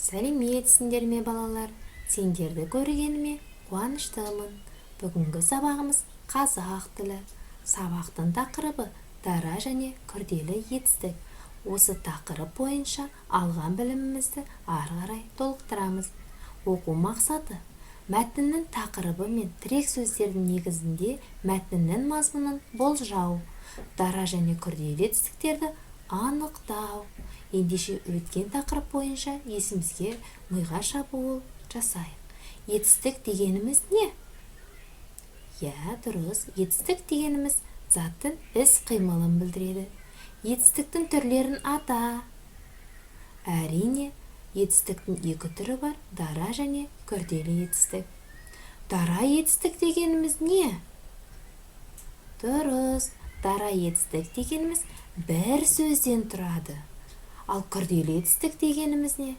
Сәлеметсіңдер ме, балалар? Сендерді көргеніме қуаныштымын. Бүгінгі сабағымыз қазақ тілі. Сабақтың тақырыбы дара және күрделі етістік. Осы тақырып бойынша алған білімімізді ары қарай толықтырамыз. Оқу мақсаты: мәтіннің тақырыбы мен тірек сөздердің негізінде мәтіннің мазмұнын болжау, дара және күрделі етістіктерді анықтау. Ендеше өткен тақырып бойынша есімізге миға шабуыл жасайық. Етістік дегеніміз не? Иә, дұрыс, етістік дегеніміз заттың іс-қимылын білдіреді. Етістіктің түрлерін ата. Әрине, етістіктің екі түрі бар: дара және күрделі етістік. Дара етістік дегеніміз не? Дұрыс, дара етістік дегеніміз бір сөзден тұрады. Ал күрделі етістік дегеніміз не?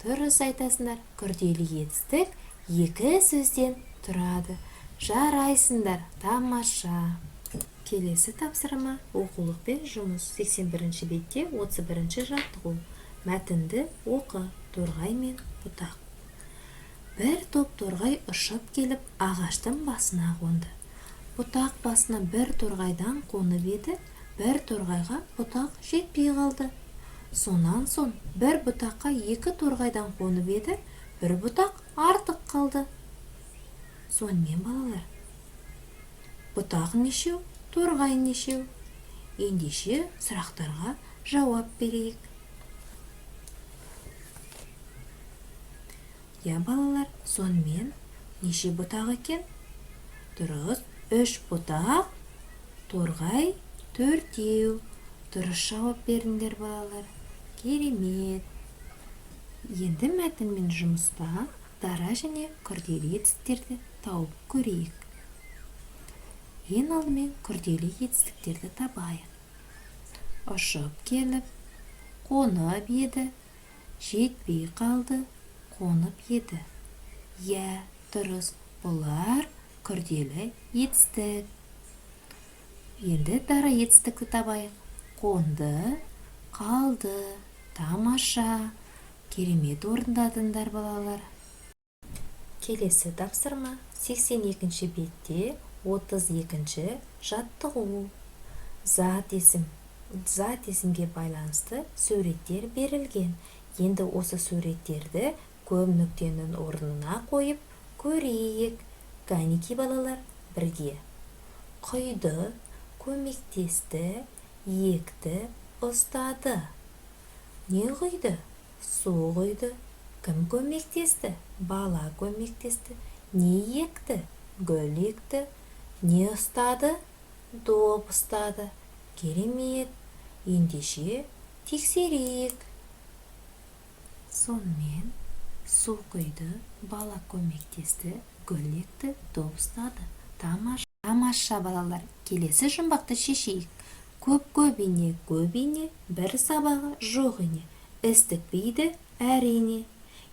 Дұрыс айтасыңдар, күрделі етістік екі сөзден тұрады. Жарайсыңдар, тамаша. Келесі тапсырма оқулықпен жұмыс. 81 бетте 31 жаттығу. Мәтінді оқы. Торғай мен бұтақ. Бір топ торғай ұшып келіп ағаштың басына қонды. Бұтақ басына бір торғайдан қонып еді, бір торғайға бұтақ жетпей қалды. Сонан соң бір бұтаққа екі торғайдан қонып еді, бір бұтақ артық қалды. Сонымен, балалар, бұтақ нешеу, торғай нешеу? Ендеше сұрақтарға жауап берейік. Иә, балалар, сонымен неше бұтақ екен? Дұрыс, 3 бұтақ, торғай 4. Дұрыс жауап бердіңдер, балалар. Керемет. Енді мәтінмен жұмыста дара және күрделі етістіктерді тауып көрейік. Ең алдымен күрделі етістіктерді табайық. Ұшып келіп, қонып еді, жетпей қалды, қонып еді. Иә, дұрыс, бұлар күрделі етістік. Енді дара етістікті табайық. Қонды, қалды. Тамаша, керемет орындадыңдар, балалар. Келесі тапсырма 82 бетте 32 жаттығу. Зат есім. Зат есімге байланысты суреттер берілген. Енді осы суреттерді көп нүктенің орнына қойып көрейік. Кәнеки, балалар, бірге. Құйды, көмектесті, екті, ұстады. Не құйды? Су құйды. Кім көмектесті? Бала көмектесті. Не екті? Гүл екті. Не ұстады? Доп ұстады. Керемет. Ендеше тексерейік. Сонымен су құйды, бала көмектесті, гүл екті, доп ұстады. Тамаша, балалар. Келесі жұмбақты шешейік. Көп-көп ине, көп ине, бір сабағы жоқ ине. Іс тікпейді әрине.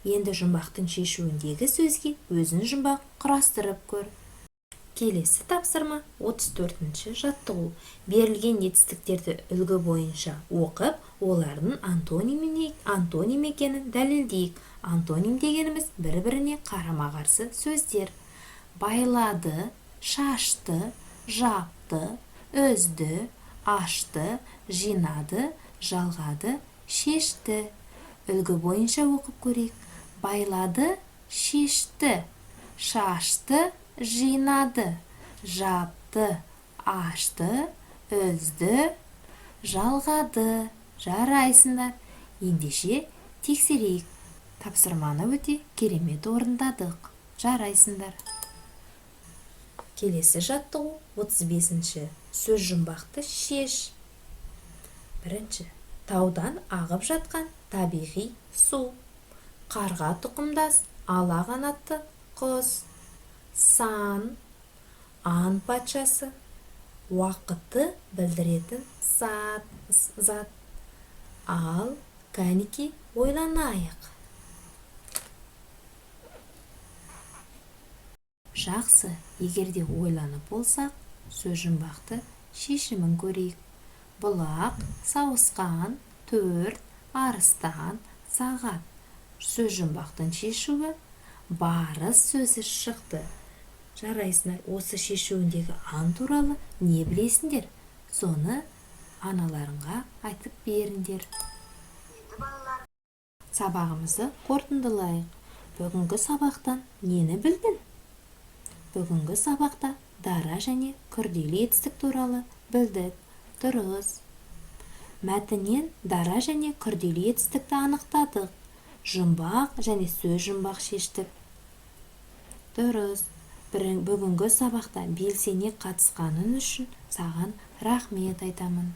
Енді жұмбақтың шешуіндегі сөзге өзің жұмбақ құрастырып көр. Келесі тапсырма 34 жаттығу. Берілген етістіктерді үлгі бойынша оқып, олардың антоним екенін дәлелдейік. Антоним дегеніміз бір-біріне қарама-қарсы сөздер. Байлады, шашты, жапты, үзді, ашты, жинады, жалғады, шешті. Үлгі бойынша оқып көрейік. Байлады, шешті, шашты, жинады, жапты, ашты, үзді, жалғады. Жарайсыңдар. Ендеше тексерейік. Тапсырманы өте керемет орындадық. Жарайсыңдар. Келесі жаттығу 35-ші. Сөз жұмбақты шеш. Бірінші. Таудан ағып жатқан табиғи су. Қарға тұқымдас ала қанатты құс. Сан, аң патшасы, уақытты білдіретін зат. Ал, кәнеки, ойланайық. Жақсы, егер де ойланып болсақ, сөз жұмбақты шешімін көрейік. Бұлақ, сауысқан, 4, арыстан, Сағат. Сөз жұмбақтың шешуі: барыс сөзі шықты. Жарайсыңдар. Осы шешуіндегі аң туралы не білесіңдер, соны аналарыңға айтып беріңдер. Енді, балалар, Сабағымызды қорытындылайық. Бүгінгі сабақтан нені білдің? Бүгінгі сабақта дара және күрделі етістік туралы білдік. Дұрыс. Мәтіннен дара және күрделі етістікті анықтадық. Жұмбақ және сөз жұмбақ шештік. Дұрыс. Бүгінгі сабақта белсене қатысқаның үшін саған рахмет айтамын.